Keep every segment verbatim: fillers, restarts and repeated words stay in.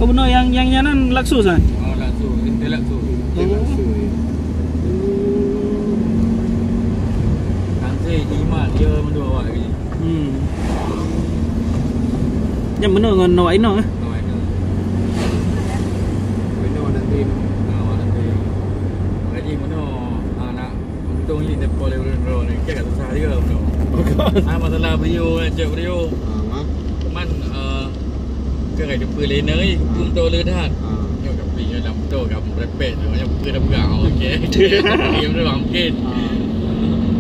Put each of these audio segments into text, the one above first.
Oh, bunoe nyang, nyang nyan Lexus, eh? Oh, Lexus, Intel Lexus. Intel Lexus, ya. Kan saya iman dia menurut awak ni. Hmm. Nyang bunoe ngon awak inong, eh? Awak inong. Bunoe nanti. Ah, awak nanti. Jadi bunoe, ah, nak Untung ni depan lewat ni, kan susah juga bro. Ah, masalah brio, nak cek brio. Ah, man, eh, kan ada pelena ni, pun tahu le dah. Ah. Nyo tapi nyo dah betul, kamu repet tu, nyo pun dah pegang. Okey. Okey, bro, mungkin. Ah.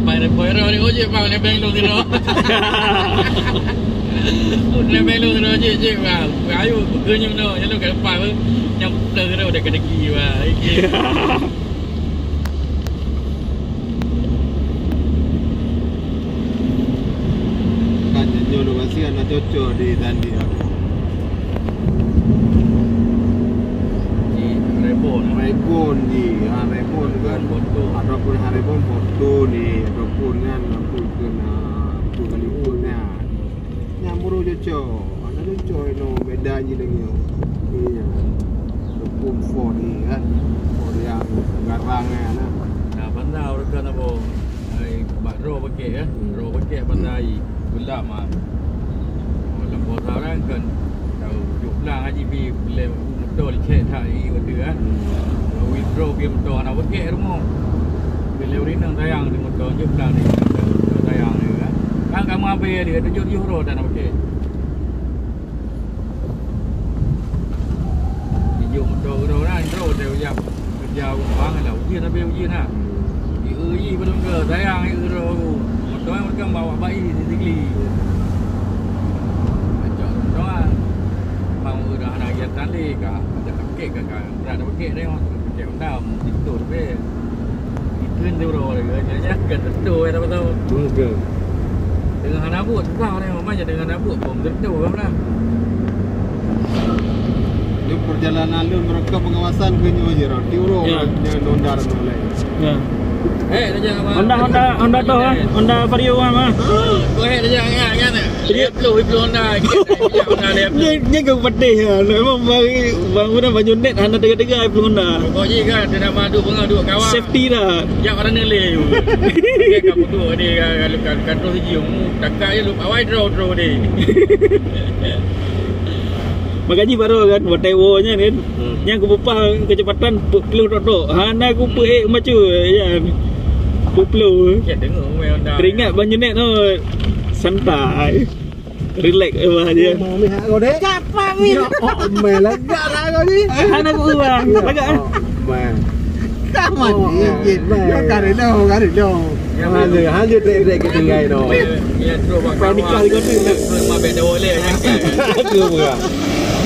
Pai dah poin ni, ojek bang, ni bank lu tu. Ni bank lu tu, ojek, ojek bang. Ayo, bukannya bro, nyo lu kat depan tu, nyam betul tu, dah kena kiri bang. Okey. Kan nyoe nyoe pasti hana cocok di tandi aku. Di Rebon. Rebon di, ha, Rebon kan. Foto. Ataupun ha, Rebon foto ni, ataupun kan aku kena apa kali pun ya. Nyang meureuh cocok. Hana cocok inoe, beda jih lagèe nyoe. Iya. Hukum Ford ni kan. Ford nyang garang kan. Nah, banda ureueng kan apa? Ai, bak droe pakai kan. Hmm. Droe pakai banda ai. Gelap ah. Oh, lam kota orang kan. Tahu juk pulang haji pi beli motor licek tak i waktu kan. Hmm. Kalau withdraw ke motor anak pakai rumah. Beli ureueng sayang di motor juk pulang ni. Sayang ni kan. Kan kamu habis dia tujuh-tujuh roda nak pakai. Dijok motor uroe-uroe, uroe dia uyak kerja umpang lah, ujeuen habéh ujeuen nah. Di eu jih padum ke, sayang eu uroe. Motor mereka bawa bayi di Sigli. Macam motor ah. Bang udah hana kegiatan lé ka, ada pakai ka, ka berat dah pakai deh, pakai Honda, motor tu. Ikheun tu uroe lagi, nyan kan beutôi, eh, tahu-tahu. Betul. Dengan hana buet, susah ni, memang je dengan hana buet, bom beutôi, kan, lah. Di perjalanan lu mereka pengawasan ke nyoe je, Ron. Di uroe, ya, dia nondar nolai. Ya. Eh, dah jangan, Honda, Honda, Honda tu, eh. Honda Vario, ah, mah. Ah, go ahead, dah jangan, jangan, jangan. Dia ploh, dia ploh Honda. Dia ploh Honda, dia ploh. Dia, dia ke pedes, ya. Memang bagi, bang, udah baju net, hana tega-tega, dia ploh Honda. Pokok jih kan, dia nak madu, pengawa, dua kawan. Safety dah. Jak orang nilai. Dia kan betul, dia kan, kalau kan, kan terus jih, takak je, lu, awai, draw, draw, dia. Maka jih baru kan, batai wo nyan kan. Hmm. Nyang kupeupah kecepatan peuet ploh tok-tok. Hana kupeuék macu, ya. Peuet ploh. Ya, tengok, main Honda. Teringat bang Junet tu. Santai. Relax, eh, bah, dia. Mau mihak kau, dek? Siapa, Min? Ya, oh, main lagak lah kau ni. Hana ku uang. Ya, lagak, eh. Oh, main. Kamu ni, oh, Jin. Main. Ya, kari lo, kari lo. Hanya, hanya dek-dek ke tinggai no. Ya, ya, terus bak panikah di kota. Terus mabek dah boleh, ya, kan? Aku buka.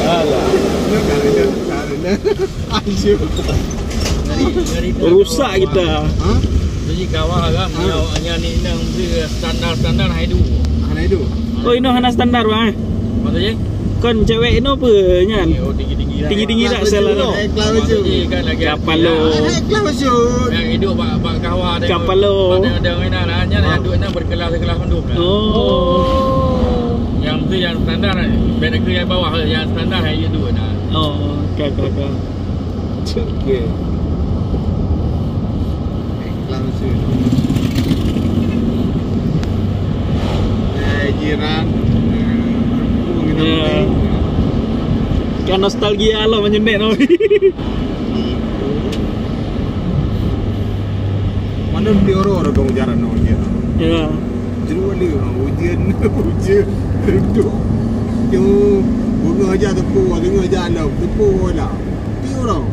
Alah. Ya, kari lo, kari lo. Ayo. Rusak kita. Ha? Jadi kawan kan, ha, yang, yang ni nang standar-standar hai du. Hai du. Oh, inoe hana standar, bang, eh? Maksudnya? Kon cewek inoe apa nyan? Oh, tinggi-tinggi lah. Tinggi-tinggi tak salah. High class tu. Maksudnya kan lagi kapal lo. High class tu. Yang hidup bak, bak kawan dia. Kapal lo. Pada ada mainan, hanya yang duit nak berkelas-kelas mandum lah. Oh. Yang tu yang standar, beda ke yang bawah, yang standar hanya duit nak. Oh, okey, okey, okey. Okey. Langsung. Eh, jiran. Eh, kampung kita. Ya. Kan nostalgia lah menyunet tu. Mana tioro ada kau jalan nak ujian? Ya. Jeru ada orang ujian, ujian. Duduk. Tu, bunga aja tepu, bunga aja alam, tepu lah. Pi uroe.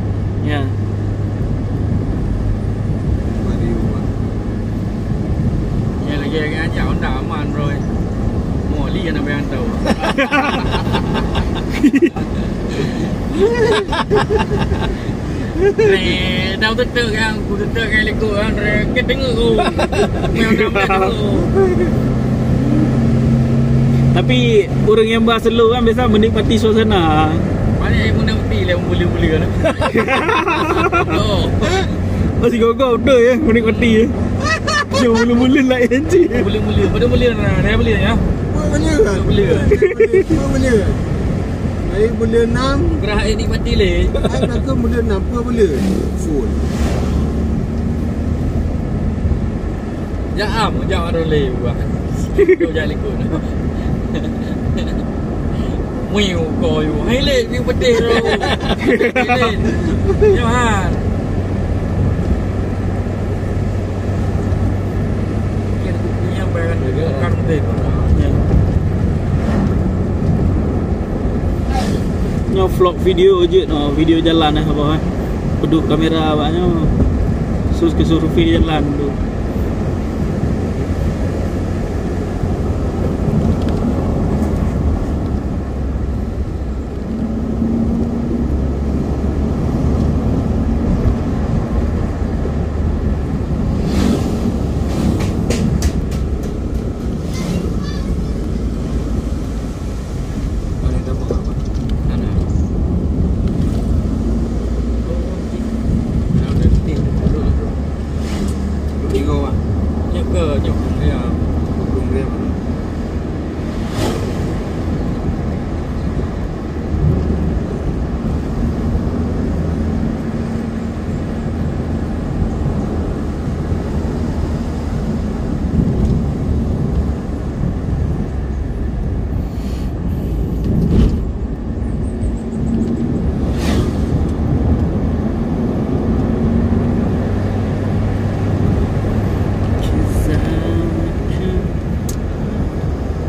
Ya. Mari rumah. Ya, lagi, lagi ajak Honda aman, bro. Mau li kan apa yang tahu. Eh, dah betul kan, aku betul kan lekuk kan, ke tengok tu. Main Honda, main tu. Tapi orang yang bah slow kan biasa menikmati suasana. Banyak yang menikmati lah, mula-mula kan. Oh. Masih gogok betul ya, menikmati ya. Cuma mula-mula lain je. Mula-mula, pada mula nah, dah boleh ya. Mula-mula. Mula-mula. Mula-mula. Hai buleuen nam. Berah eh nikmati lé. Hai aku buleuen nam, pue buleuen. Full. Jak am, jak arah lé buah. Tu jak likot. Mui ko yu. Hai lé, ni pedih tu. Hai lé. Nyohan. Nyoe vlog video jeuet, oh, video jalan eh, apa eh. Peduek kamera awak nyoe. Sus ke survei jalan tu.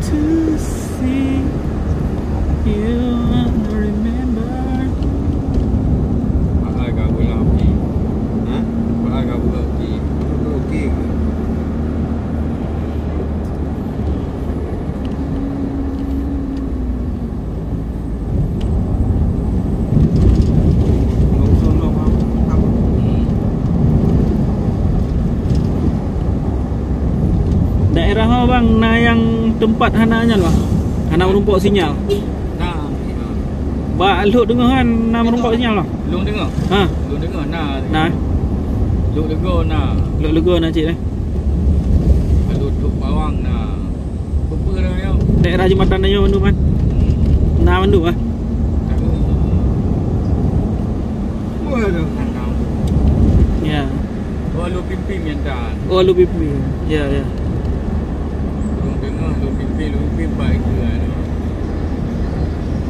To see you and remember. Mahal ka bola hoki. Ha? Mahal ka bola hoki. Bola hoki ke? Daerah ho bang na nyang teumpat hana nyan bang? Hana meurumpok sinyal. Nah, bak lhok teungoh kan na meurumpok sinyal bang? Lhok teungoh. Ha. Lhok teungoh na. Nah. Lhok teungoh na. Lhok teungoh na cit eh. Lhok bawang na. Daerah jembatan nyoe mandum kan? Na mandum ah. Ya. Oh, Alue Pimpin nyan tan. Oh, Alue Pimpin. Ya, ya. Lôn deungoe Alue Pimpin, Alue Pimpin bak itu kan.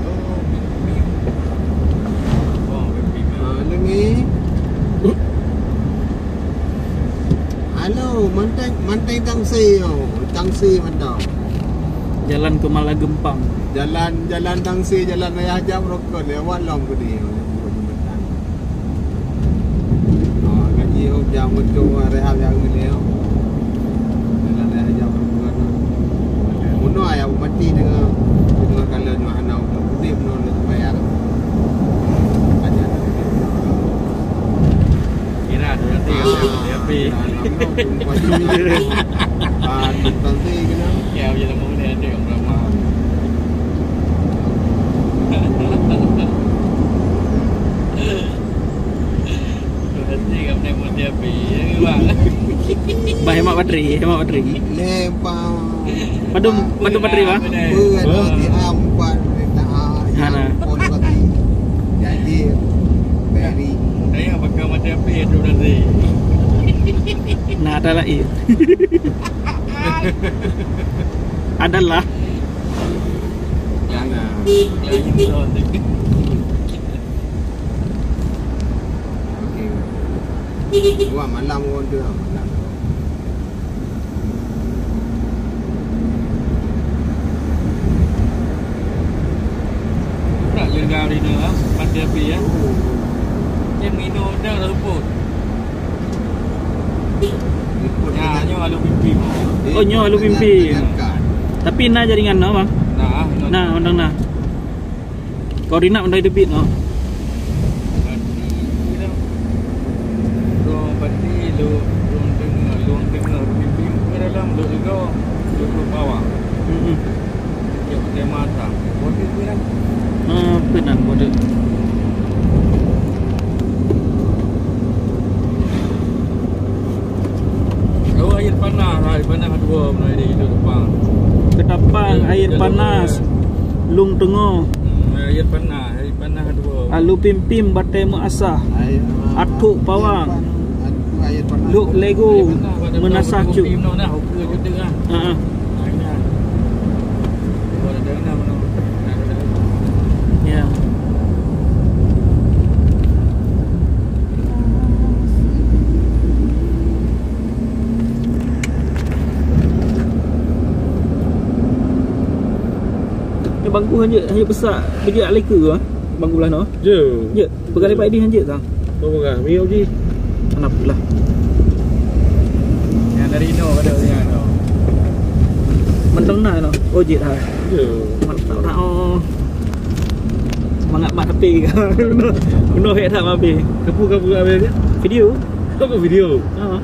Oh, Pimpin. Oh, Pimpin. Ah, ni. Halo, mantong, mantong Tangse nyoe, Tangse mantong. Jalan ke Malagempang. Jalan, jalan Tangse, jalan Raya Hajab Rokon, lewat lom keudeh. Oh, ngaji, oh, jam untuk rehat yang ini, oh. Jalan Raya Hajab Rokon. Bunoe ayah mati dengan, dengan kala nyoe anak putih bunoe nak bayar. Aja. Kira tu nanti, ah, nanti, nanti. Kira lama tu, pasti. Ah, nanti kena. Ya, macam lama ni ada yang lama. Nanti kau naik motor api, ya ke, bang? Bah, hemat bateri, hemat bateri. Lempang. Mandum, mandum bateri, bang? Betul, di ampan, tak, hana. Jadi, bateri. Saya pakai motor api, itu nanti. Nah, ada lagi. Adalah. Jangan. Jangan. Okey. Wah, malam orang tu lah, malam. Tak jaga hari ni lah, mati api ya. Saya minum dah dah luput. Ya, nyoe Alue Pimpin. Oh, nyoe Alue Pimpin. Tapi na jaringan na, bang? Nah, nah, undang na. Koordinat undang teubiet na. Berarti lu, lu dengar, lu dengar Alue Pimpin ke dalam, lu juga, lu bawah. Hmm. Dia pakai mata. Bodoh tu kan? Ah, benar, bodoh. Oh, air panas, air panas dua belah di depan. Ketapang, air panas, Lung Teungoh. Hmm, Air panah, air panah dua. Alu pim-pim batée meuasah. Air, ah, Atuk pawang. Air panah. Luk lego meunasah cuk. Pim noh nah, ukeue juta nah. Ha ah. Nah, nah. Dua dah dah nah, mana? Nah, dah dah. Ya. Ni bangku hanya, hanya besak bejak leka ah. Bangku lah no. Je. Je, peugah lebat di hanya tang. Kau peugah, miyup ji. Kenapa lah? Yang dari Ino ada yang no. Mentong na no. Oh, jit ha. Je. Mantap dah oh. Semangat mat tapi. Penuh, penuh hek tak habis. Kepu, kepu habis dia. Video. Apa video? Ha.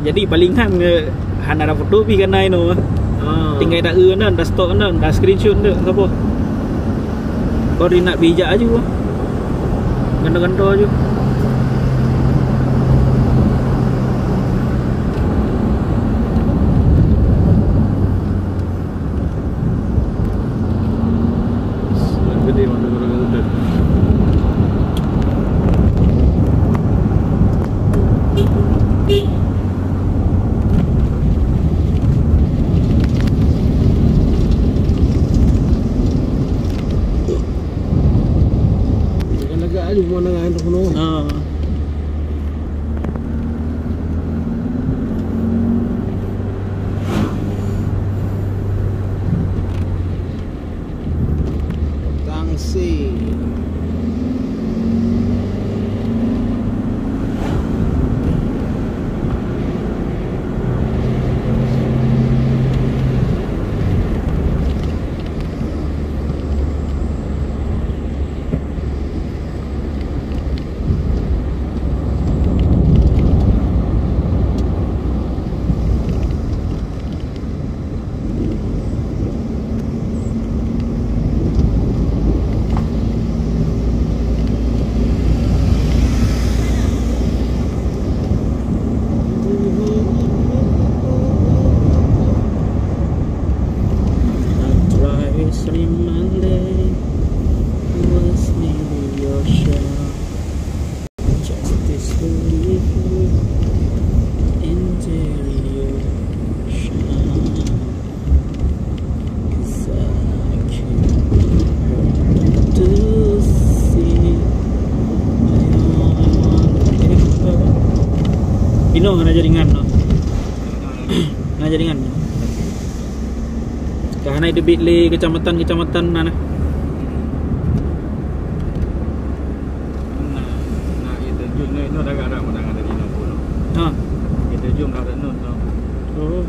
Jadi paling han nge hana ada foto pi kan ai no. Ah. Tinggai da eu nan, da stok nan, da screenshot nan, saboh. Koordinat bijak aju. Ganto-ganto aju. Gede mata orang udut. Lagak-lagak aju pemandangan tu penuh. Ha. Tangsi. Justice for the interior. Inoe hana jaringan noh. Hana jaringan noh. Ka hana iteubiet lé kecamatan-kecamatan na. Na, na air terjun ni, ni dah ada, dah ada di Nopol. Ha. Air terjun dah ada nun tu. Oh.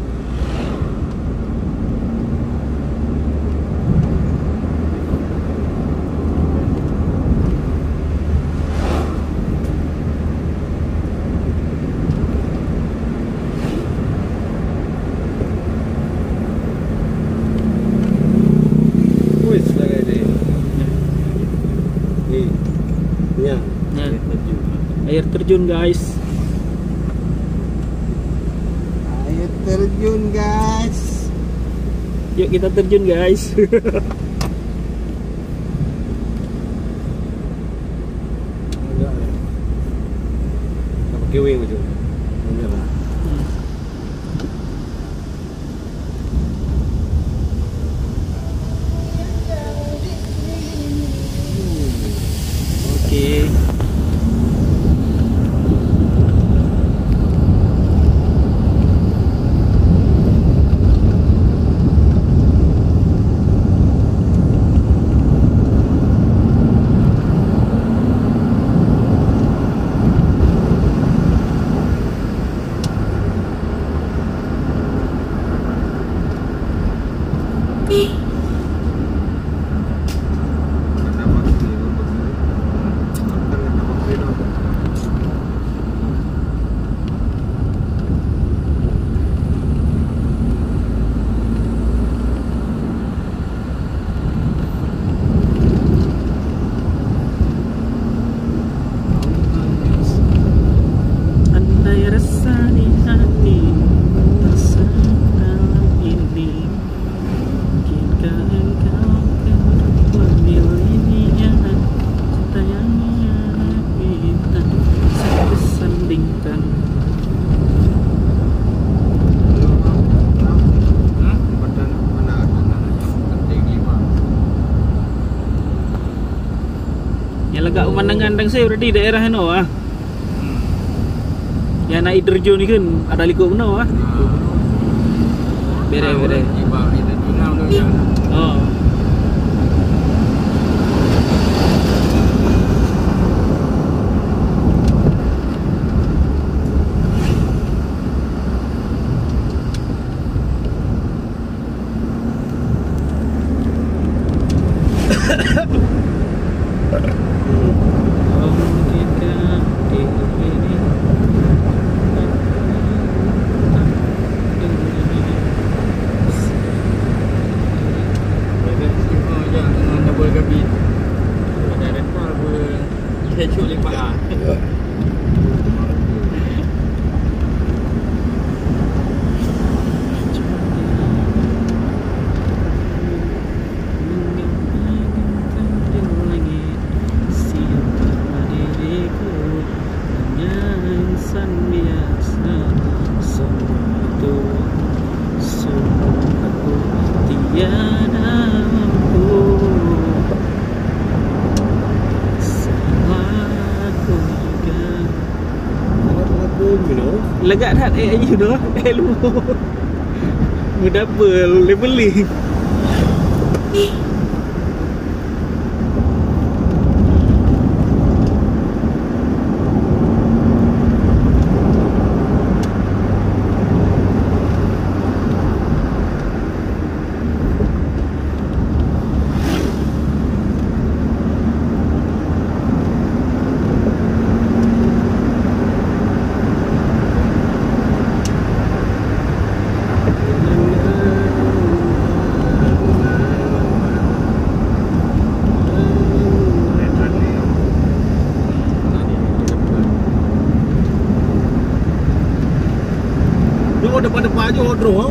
Wis, sebagai ni. Ni. Ni. Nah. Air terjun, guys. Air terjun, guys. Yuk kita terjun, guys. Agak, ya. Tak pakai wing macam tu. Menyerah. Hmm. Oke. Lagak pemandangan Tangsé berarti daerah inoe ah. Hmm. Nyang na air terjun ni kan ada likot meunoe ah. Ah. Bereh, bereh. Oh. Lagak that, eh, you know, eh, lu. Mudouble, leveling. Nyoe depan-depan aja droe, ha?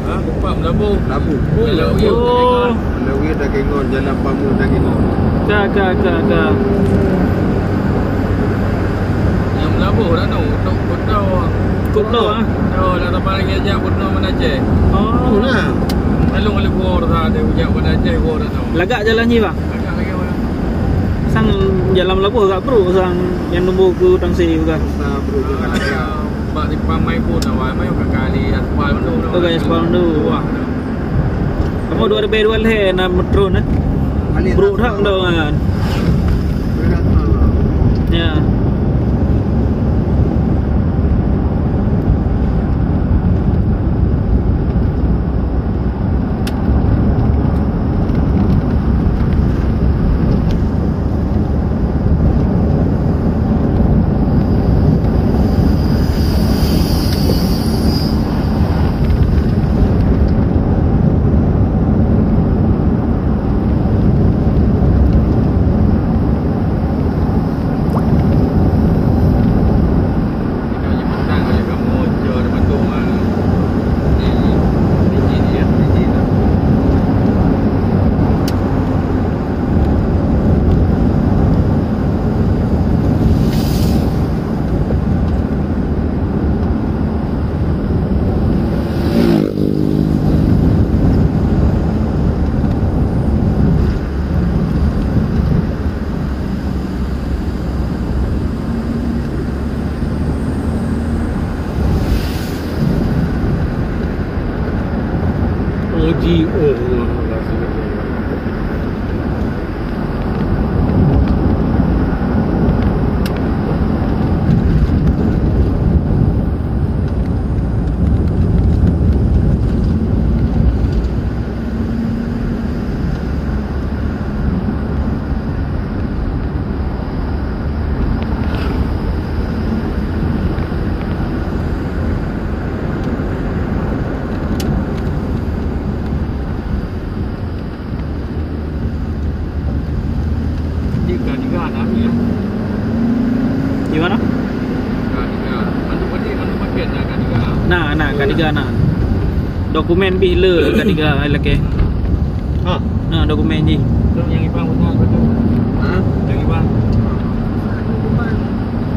Ha, Kupang, Meulaboh. Meulaboh. Oh, Meulaboh. Meulaboh dah kengon, jalan Pamu dah kengon. Ka, ka, ka, ka. Nyang Meulaboh dah tu, untuk Kota. Kota, ah? Oh, dah dapat lagi ajak Kota Banda Aceh. Oh. Nah. Lalu kalau gua dah ada ajak Banda Aceh, gua dah tu. Lagak jalan ni, Bang? Lagak lagi, Bang. Sang jalan Meulaboh agak brok, sang nyang numbô keu Tangsé bukan? Nah, brok tu kan lagak. Bak simpang Maibun awai, mai ka kali aspal mandum tu. Oh, kali aspal mandum. Wah. Kamoe dua ribèe dua lhèe na metron, eh? Brok that mandum kan. Ya. O G O. Di K tiga ada ni, ya? Di mana? K tiga. Mantu paket, mantu paket dah K tiga. Nah, nah, K tiga nah. Dokumen pih le K tiga lakèe. Ha. Nah, dokumen jih. Tu nyang Iban beutôi beutôi. Ha? Nyang Iban.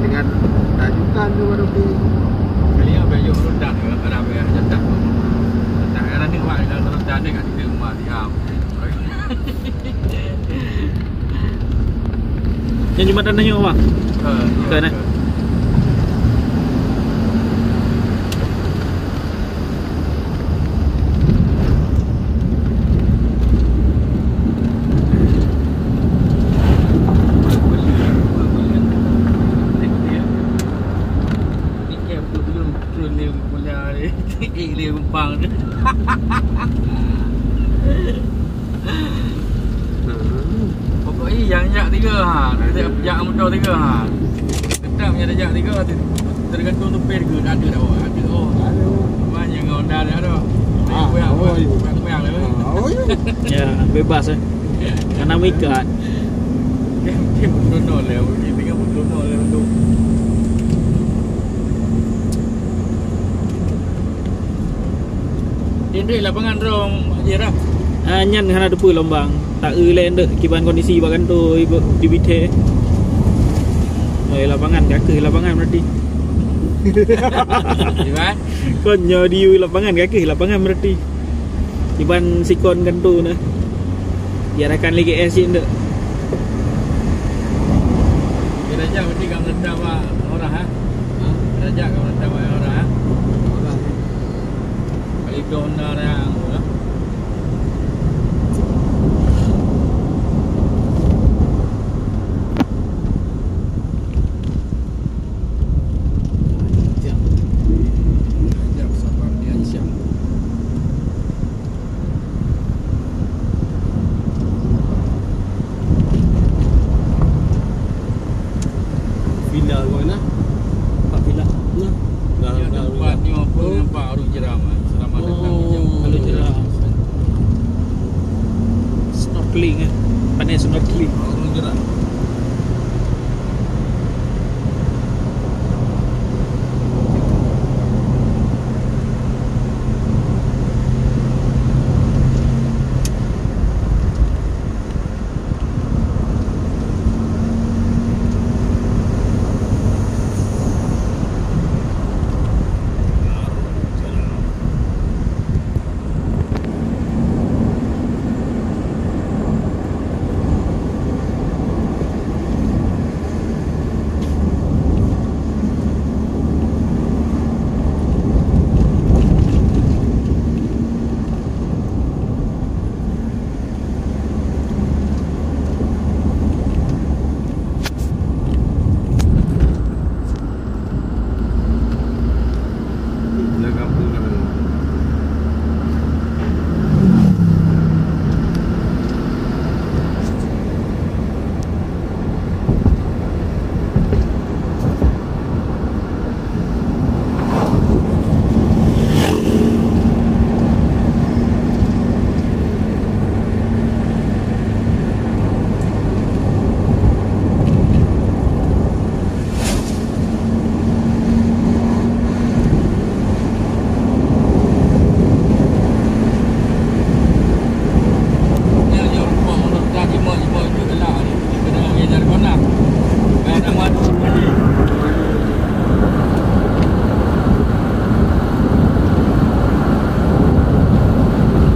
Dengan tajukan tu baru pi. Kali ni abang yuk roda ke, ada abang yang cetak. Cetak, ada ni, wah, ada roda ni kat situ rumah dia. Dah, dah, dah, dah. Nyan jembatan tanyoe, Bang. Ha, ya. Bukan, eh? Pokok i nyang jak tiga ha. Jak motor tiga ha. Tetap nyang jak tiga, tergantung tupet ke, ada dah, ada. Oh, ada. Cuma nyang Honda dah ada. Ah, oh, iya. Ah, oh, iya. Ya, bebas, eh. Karena mikat. Dia, dia betul-betul lah, dia tengah betul-betul lah untuk. Di lapangan droe, Mak Jir, ah? Ah, nyan hana teupeu lom, Bang. Tak eu lé ndeuk kiban kondisi bak kantô ibu di Bithé. Oh, lapangan, ka keuh lapangan berarti. Kiban? Kon nyoe di lapangan, ka keuh lapangan berarti. Kiban sikon kantô na. Diarahkan lagi es cit ndeuk. Kira jak berarti ka meurintah bak orang, ha? Ha? Kira jak ka meurintah bak orang, ha? Orang. Kali tu Honda dah, ha? Jam. Jam sabar dia, Syam. Villa kau na? Pak villa. Nah. Dah, dah, tempat dah. Ni apa nampak Arung Jeram, ah. Selamat datang di Jawa. Oh. Arung Jeram. Snorkeling, eh. Pandai snorkeling. Arung Jeram.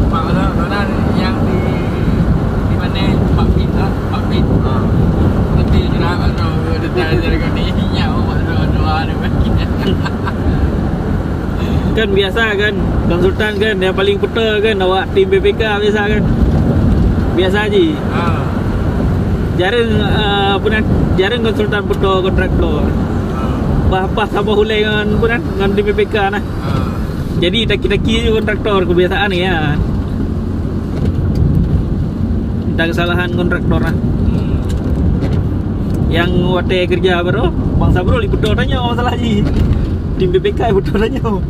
Pak, nyang di, di mana? Pak Pit, ha? Pak Pit. Ha. Tapi gerak atau detail dari kau ni, nyak buat doa-doa ni. Kan biasa kan, konsultan kan, yang paling peta kan, awak tim B P K biasa kan. Biasa ji. Ha. Jarang, eh, apa nan, jarang konsultan peta kontraktor. Ha. Bah, bah saboh ulée ngon, apa nan, ngon tim B P K nah. Ha. Jadi taki-taki je kontraktor, kebiasaan ya. Ada kesalahan kontraktor lah. Hmm. Yang watée kerja baru, Bang Sabrul ipeutô tanyoe masalah ji. Tim B P K ipeutô tanyoe.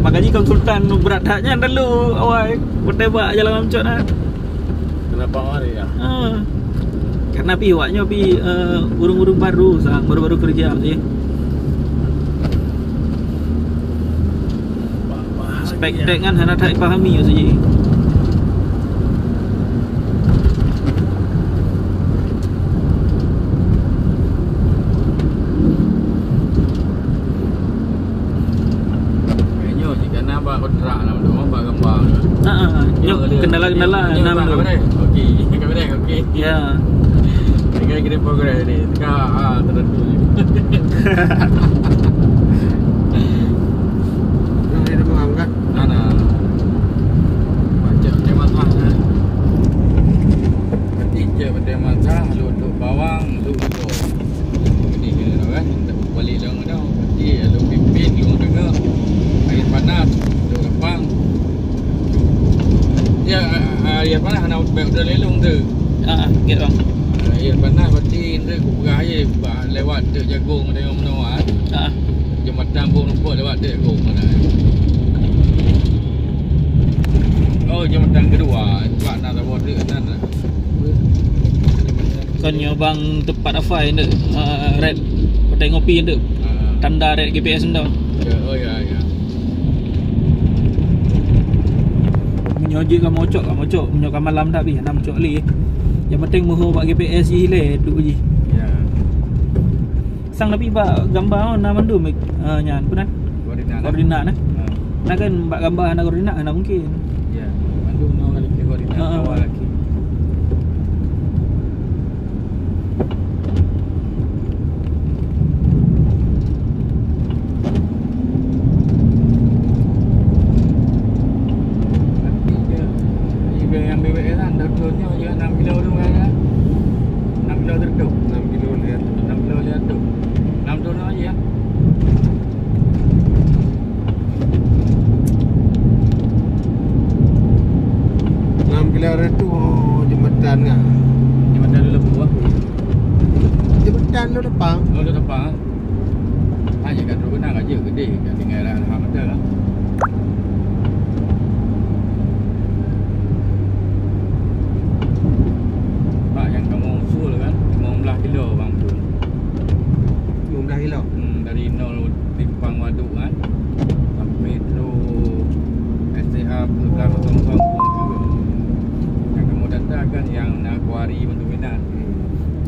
Makanya konsultan berat haknya dulu awai. Watée bak jalan Lam Cot nah. Kenapa awai ya? Ha. Karena pi awaknyoe pi, eh, ureuëng-ureuëng baru sa, baru-baru kerja sih. Spek tek kan hana that ipahami maksud jih. Nyoe jih kana bak kontrak nama tu, bak gambar. Ha, ha. Nyoe kendala-kendala. Enam tu. Okey, okey. Ya. Tinggal kirim progres ni. Tengah, ah, tertentu. Nah, nah. Baca macam mana, eh? Berarti cek macam mana, lu untuk bawang, lu untuk ini, kan? Untuk balik lawang dah. Berarti lu pimpin, lu tengah. Air panas, lu lapang. Ya, ah, ah, air panas hana bèk udah lelong tu. Ah, ah, get bang. Ah, air panas berarti tu kupeugah air, bah, lewat tu jagung dengan menua. Ah. Jembatan Bong Rumput lewat tu jagung mana. Oh, jembatan kedua, sebab nak lewat tu kan. Kon nyoe bang tempat apa yang dek, uh, red, hotel ngopi yang dek. Ah. Tanda red G P S tu. Ya, oh ya, ya. Meunyoe jeuet kamoe cok, kamoe cok. Meunyoe ka malam dah bih, hana meucok lé. Yang penting meuho bak G P S jih lé, duek jih. Ya. Sang tapi bak gambar na mandum, eh, nyan, apa na? Koordinat. Koordinat, eh? Ha. Na kan bak gambar hana koordinat, hana mungkin. Ya, mandum na koordinat. Ha, ha. Awal lagi. Yang B B S kan, dah turun nyoe je enam kilo tu kan, ya? Enam kilo tu. Enam kilo lima ratus. Enam kilo lima ratus. Enam ton aja, ya. Enam kilo lima ratus, oh, jembatan kan? Jembatan dulu buah. Jembatan lu depan. Oh, lu depan. Hanya kat Truk Genang aja gede, kat tinggal dah alhamdulillah lah. Bak yang kamu usul kan, lima belas kilo bang tu. Lima belas kilo? Hmm, dari nol Simpang Waduk kan, sampai terus S T A Pekar Kosong Kosong. Yang kamu datang kan yang nak kuari bantu minat.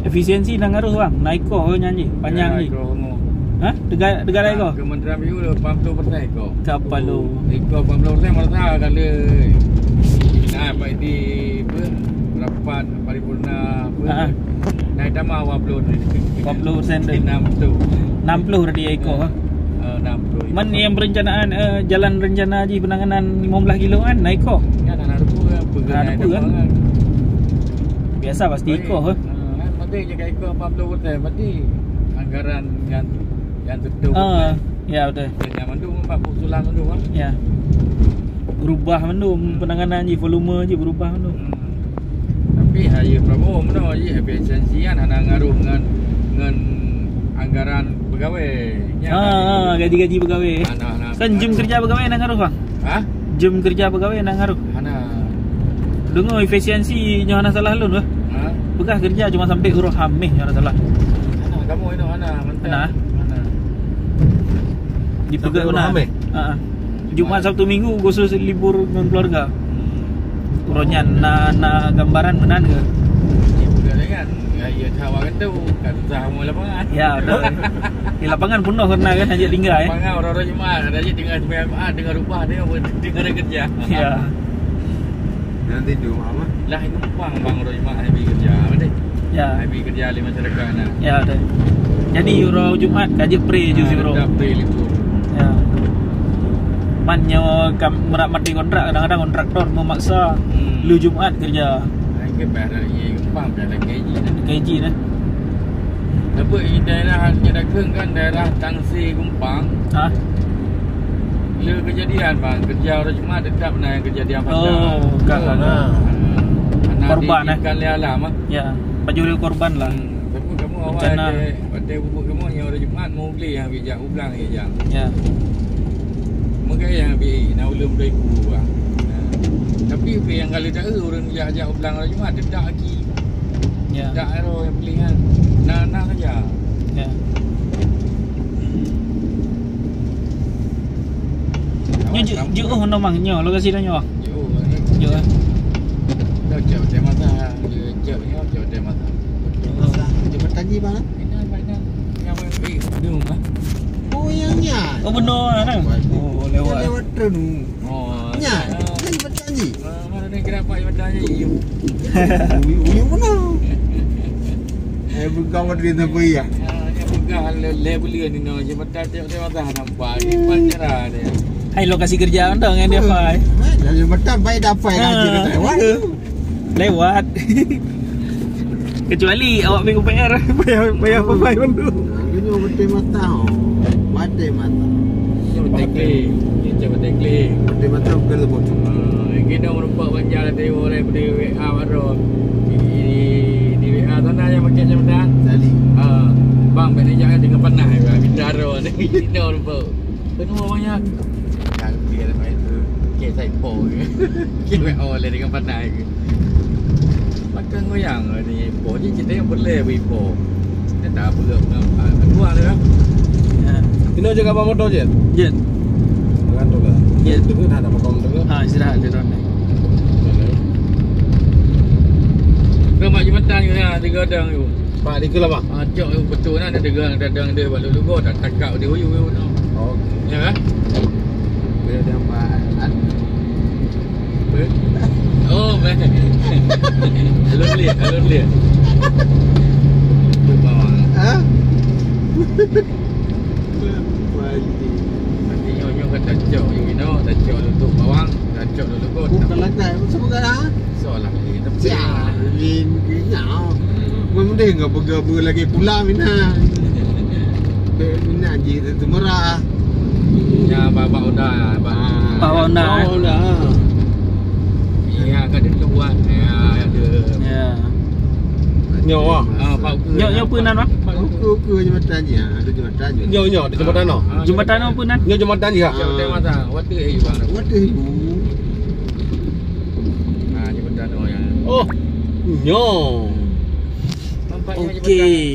Efisiensi na ngaruh bang, na ikoh ke nyan jih, panjang jih. Ikoh semua. Ha? Teuga-, teuga ikoh? Kementerian P U lapan puluh persen ikoh. Kapalo. Ikoh lapan puluh persen merasa kali. Nah, Pak Edi apa? Rapat paripurna apa? Ha. Naik tambah dua puluh. Dua puluh persen tu. Enam puluh. Enam puluh berarti ikoh, ha? Eh, enam puluh. Man yang perencanaan, eh, jalan rencana jih penanganan lima belas kilo kan, na ikoh? Kan anak rupa kan, pegang anak rupa kan. Biasa pasti ikoh, eh. Ah, kan, penting je kat ikoh empat puluh persen, berarti anggaran yang, yang tutup. Ah, ya, betul. Dan yang mandum empat puluh sulang tu, kan? Ya. Berubah mandum, hmm, penanganan je, volume je berubah mandum. Hmm. Tapi hai Prabowo meunoe je, efisiensi kan hana ngaruh ngan, ngan anggaran pegawai. Nya kan? Ah, gaji-gaji pegawai. Hana, hana. Kan jam kerja pegawai na ngaruh, bang? Ha? Jam kerja pegawai na ngaruh. Hana. Deungoe efisiensi nyoe hana salah lôn, bah. Ha? Peugah kerja cuma sampai uroe Khamis nyoe hana salah. Hana, kamu inoe hana, mantap. Hana. Hana. Dipeugah sampai uroe Khamis? Ha. Jumat, Sabtu, Minggu khusus libur ngon keluarga. Uroe nyan na, na gambaran meunan ke? Dia bukan dengan, ya, ya, kawan tu, kat susah kamu lapangan. Ya, betul. Di lapangan penuh kena kan, hanya tinggal, eh. Lapangan orang-orang Jumat, ada je tinggal sembahyang Jumat, dengan rumah dia, dengan kerja. Ya. Jangan tidur, Mak, mah. Lah, itu numpang bang Rojma, Habi kerja, betul? Ya. Habi kerja di masyarakat, nah. Ya, betul. Jadi, uroe Jumat, ka jeuet pre ju, ah, si uroe. Tetap pre libur. Ya. Man nyoe kam-, meurap maté kontrak, kadang-kadang kontraktor memaksa, hmm, lheuh Jumat kerja. Hai, ke bayar lagi, gampang, bayar lagi gaji, nah. Gaji, nah. Tapi di daerah Nyak Dakeng kan daerah Tangse Gumpang. Ha? Le kejadian, bang, kerja orang Jumat tetap na yang kejadian pasal. Oh, ka. Ha. Anak korban, eh? Diizinkan oleh alam, ah. Ya, pajoh korban lah. Hmm. Tapi kamu awal rencana. Ada, ada bubuk kamu yang orang Jumat mau beli yang bijak ublang ya, jang. Ya. Mungkin yang bi na ulun dua ribu, bang. Ha. Tapi yang kali tak orang bijak, bijak ublang orang Jumat tetap lagi. Ya. Tak ero yang pilihan. Nah, nah saja. Ya. Nyoe jeuet, jeuet oh nomang nyoe lokasi dah nyoe. Jeuet, eh. Jeuet, eh. Dah jauh dari mata. Jeuet, jeuet, jeuet dari mata. Jeuet mata. Jeuet mata ni mana? Ini apa ini? Yang mana? Eh, belum ah. Oh, yang ni. Oh, benar ah. Oh, lewat. Yang lewat tu. Oh, ya. Yang berjanji. Ah, mana Kenapa yang bertanya you? Uyu, uyu mana? Eh, bukan waktu dia nampak ya. Ah, dia pegang le, le beli ni no. Dia bertanya dia mata nampak. Dia pancara dia. Hai lokasi kerja anda dengan dia, Fai. Mana dia bertanya baik dapat ngaji di Taiwan. Lewat. Kecuali awak pergi U P R, payah, payah pakai bantu. Ini betul mata. Betul mata. Ini betul klik. Ini betul klik. Betul mata bukan lebih. Ah, kita merupakan banjar dari orang beri W A baru. Di, di W A sana yang pakai jam dah. Tadi. Ah, bang, manager dengan pernah ya, minta aro ni. Kita merupakan. Penuh banyak. Yang dia lepas itu. Cek saya po ke. Cek W O lah dengan pandai ke. Makan goyang ni po je cerita yang boleh beri po. Dia tak apa ke. Keluar dia kan. Ya. Pinoy jaga apa motor je? Jet. Makan tu lah. Jet. Tunggu dah ada motor tu ke? Ha, istirahat je dah. Kau mak jembatan ke dah, tiga orang tu. Pak, di keula, Bang? Ah, cok, betul lah, ada dagang, dagang dia bak lugo, tak takak dia uyu, uyu, no. Okey. Ya, kan? Dia dah, Pak. Apa? Oh, man. Alun lihat, alun lihat. Bawang. Ha? Nanti nyonya kata cok, you know, tak cok untuk bawang, tak cok dulu kot. Bukan langkai, semoga lah. Soalah ni, tapi Jalin kena. Mending enggak peugah-peugah lagi pula mina. Bek mina ji tu merah. Ya, babak Honda, babak. Ah, babak Honda, eh? Babak Honda. Iya, kat dia tu buat. Ya, ada. Ya. Nyoe ah. Ah, Pak Uku. Nyoe, nyoe peue nan, Pak? Uku, Uku jembatan ni. Ada jembatan ni. Nyoe, nyoe, ada jembatan noh. Ah, jembatan apa nan? Nyoe jembatan ni, ha? Jembatan mata. Water eh, bang. Water ibu. Ah, jembatan oh ya. Oh. Nyoe. Nampaknya jembatan. Okey.